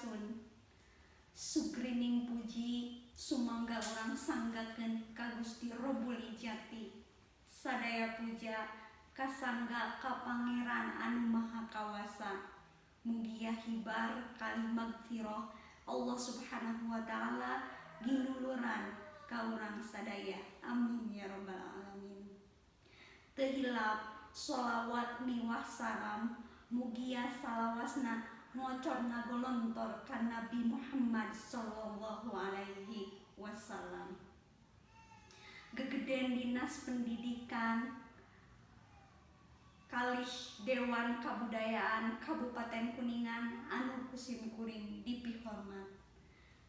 Sampurasun. Sugrining puji sumangga urang sanggakeun ka Gusti Robbul Ijati. Sadaya puja kasangga ka Pangeran anu Maha Kawasa. Mugia hibar kalih magfirah Allah Subhanahu wa taala giluluran ka urang sadaya. Amin ya rabbal alamin. Teu hilap sholawat miwah salam mugia salawasna ngocor ngagolontor ka Nabi Muhammad sallallahu alaihi wasallam. Gegeden Dinas Pendidikan kalih Dewan Kabudayaan Kabupaten Kuningan anu kusim kuring dipihormat.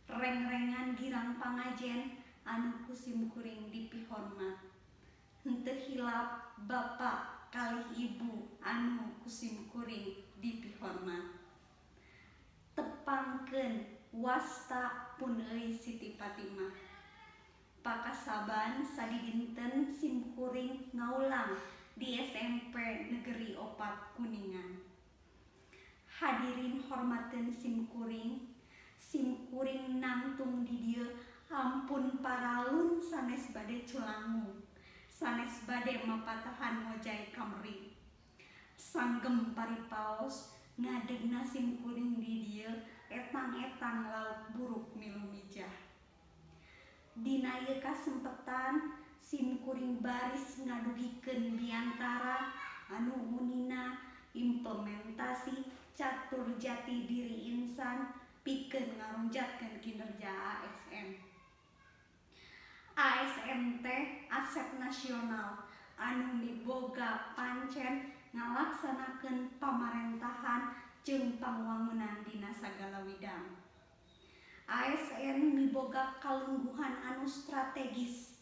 Rengrengan girang pangajen anu kusim kuring dipihormat. Henteu hilap bapak kalih ibu anu kusim kuring dipihormat. Tepangkeun wasta pun euy Siti Fatimah. Pakasaban sadidinten simkuring ngaulang di SMP Negeri 4 Kuningan. Hadirin hormateun simkuring, simkuring nangtung di dieu ampun paralun sanes bade culangu, sanes bade mapatahan ngojay kamri. Sanggem paripaos ngadegna simkuring di dieu etang-etang lauk buruk milu mijah. Dina ieu kasempetan simkuring baris ngadugikeun biantara anu unina implementasi catur jati diri insan pikeun ngarunjatkeun kinerja ASN. ASN teh aset nasional anu miboga pancen ngalaksanakeun pamarentahan jeung pangwangunan dina sagala widang. ASN miboga kalungguhan anu strategis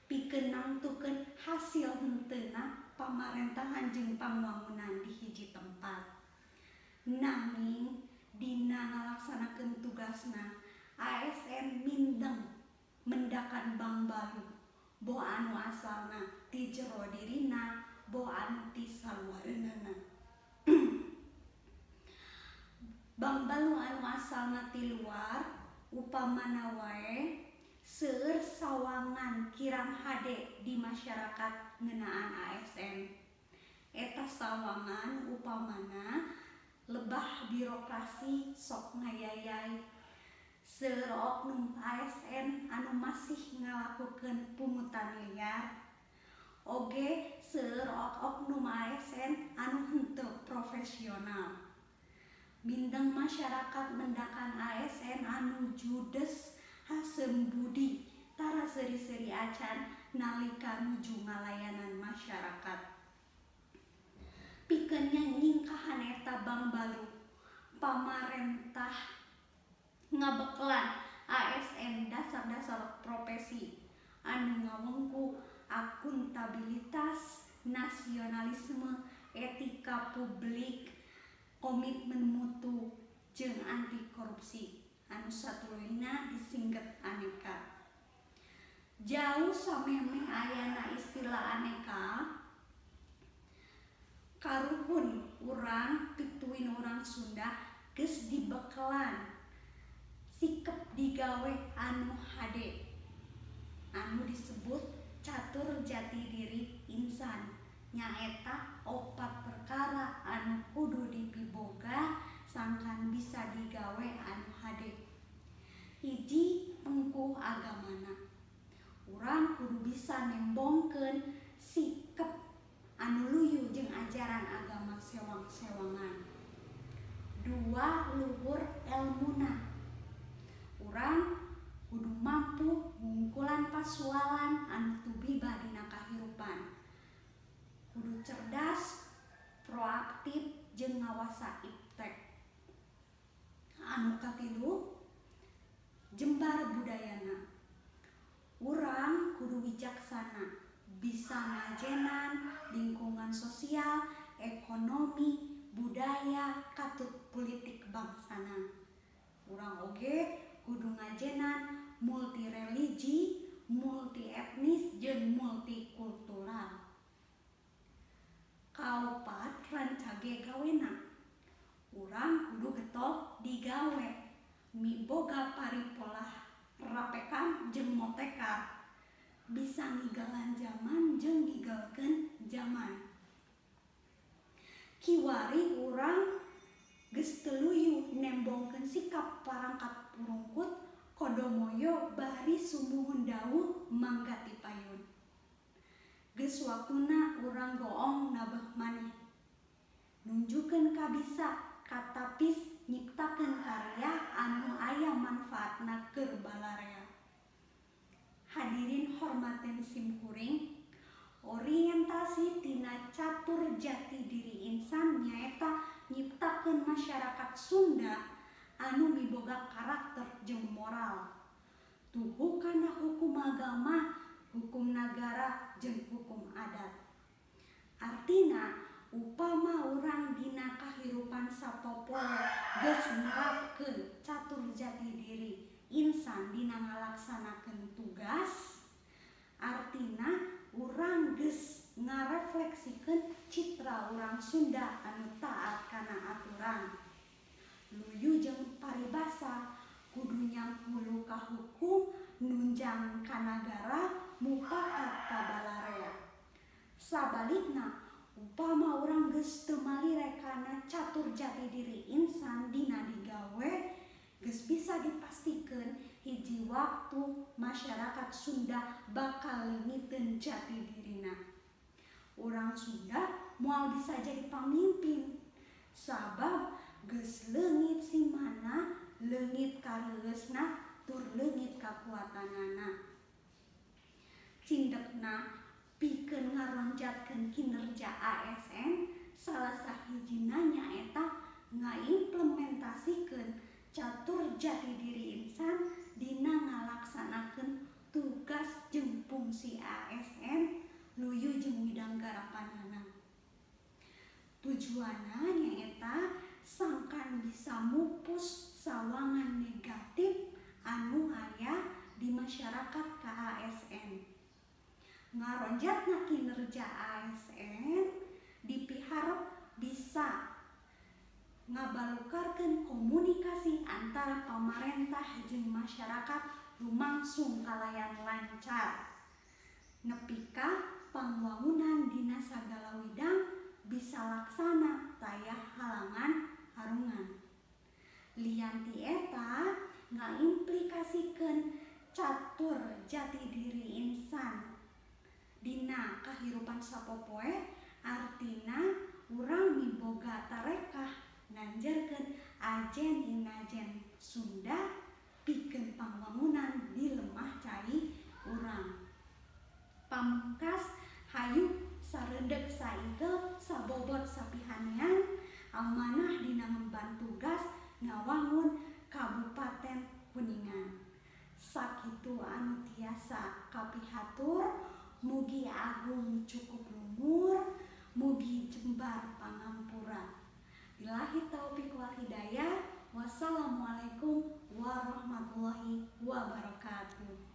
pikeun nangtukeun hasil henteuna pamarentahan jeung pangwangunan di hiji tempat. Nanging dina ngalaksanakeun tugasna ASN mindeng mendakan bangbalu boh anu asalna ti jero dirina boh anu ti saluareunana. Bangbalu anu asalna ti luar upamana wae seueur sawangan kirang hade di masyarakat ngeunaan ASN. Eta sawangan upamana lebah birokrasi sok ngayayai. Seueur oknum ASN anu masih ngalakukeun pungutan liar. Oge seueur oknum ASN anu henteu profesional. Mindeng masyarakat mendakan ASN anu judes haseum budi tara seuri-seuri acan nalika nuju ngalayanan masyarakat. Pikeun nyingkahan eta bangbalu pamarentah ngabekelan ASN dasar-dasar profesi anu ngawengku akuntabilitas, nasionalisme, etika publik, komitmen mutu jeung anti korupsi anu satuluyna disingget aneka. Jauh samemeh ayana istilah aneka, karuhun urang pituin urang Sunda geus dibekelan sikep digawe anu hade anu disebut catur jati diri insan, nyaeta opat perkara anu kudu dipiboga sangkan bisa digawe anu hade. Hiji, engkuh agamana. Urang kudu bisa nembongkeun sikep anu luyu jeung ajaran agama sewang-sewangan. Dua, luhur elmuna. Urang kudu mampu ngungkulan pasualan anu tubiba dina kahirupan. Kudu cerdas, proaktif jeung ngawasa iptek. Anu katilu, jembar budayana. Urang kudu wijaksana, bisa ngajenan lingkungan sosial, ekonomi, budaya, katut politik bangsana. Urang oge kudu ngajenan multi religi, multi etnis jeung multikultural. Kaopat, rancage gawena. Urang kudu getol digawe. Miboga paripolah rapekan jeung motekar, bisa ngigelan zaman jeung ngigelkeun zaman. Kiwari urang geus teu luyu nembongkeun sikap parangkat purungkut kodomoyo bari sumuhun dawuh mangga ti payun. Geus waktuna urang goong nabeuh maneh. Nunjukkeun kabisa katapis nyiptakeun karya anu aya manfaatna keur balarea. Hadirin hormaten simkuring, orientasi tina catur jati diri insan nyaeta nyiptakeun masyarakat Sunda anu miboga karakter jeung moral. Tuhu kana hukum agama, hukum nagara jeung hukum adat. Artina upama urang dina kahirupan sapopoe geus nerapkeun catur jati diri insan dina ngalaksanakeun tugas, artina urang geus ngarefleksikeun citra urang Sunda anu taat kana aturan. Luyu jeung paribasa kudu nyangkulu ka hukum, nunjang ka nagara, mupakat ka balarea. Sabalikna, upama urang geus teu malire kana catur jati diri insan dina digawe, geus bisa dipastikeun hiji waktu masyarakat Sunda bakal leungiteun jati dirina. Urang Sunda moal bisa jadi pamimpin sabab geus leungit simana, leungit kareueusna, tur leungit kakuatanana. Cindekna pikeun ngaronjatkeun kinerja ASN, salah sahijina nyaeta ngaimplementasikeun catur jati diri insan dina ngalaksanakeun tugas jeung fungsi ASN luyu jeung widang garapanana. Tujuanna nyaeta sangkan bisa mupus sawangan negatif anu aya di masyarakat ka ASN. Ngaronjatna kinerja ASN dipiharep bisa ngabalukarkeun komunikasi antara pamarentah jeung masyarakat lumangsung kalayan lancar. Nepi ka pangwangunan dina sagala widang bisa laksana taya halangan harungan. Lian ti eta ngaimplikasikeun catur jati diri insan dina kahirupan sapopoe, artina urang miboga tarekah nanjerkeun ajen inajen Sunda pikeun pangwangunan di lemah cai urang. Pamungkas, hayu sarendek saigel sabobot sapihanean amanah dina ngemban tugas ngawangun Kabupaten Kuningan. Sakitu anu tiasa kapihatur, mugi agung cukup lumur, mugi jembar pangampura. Billahi taufik wal hidayah. Wassalamualaikum warahmatullahi wabarakatuh.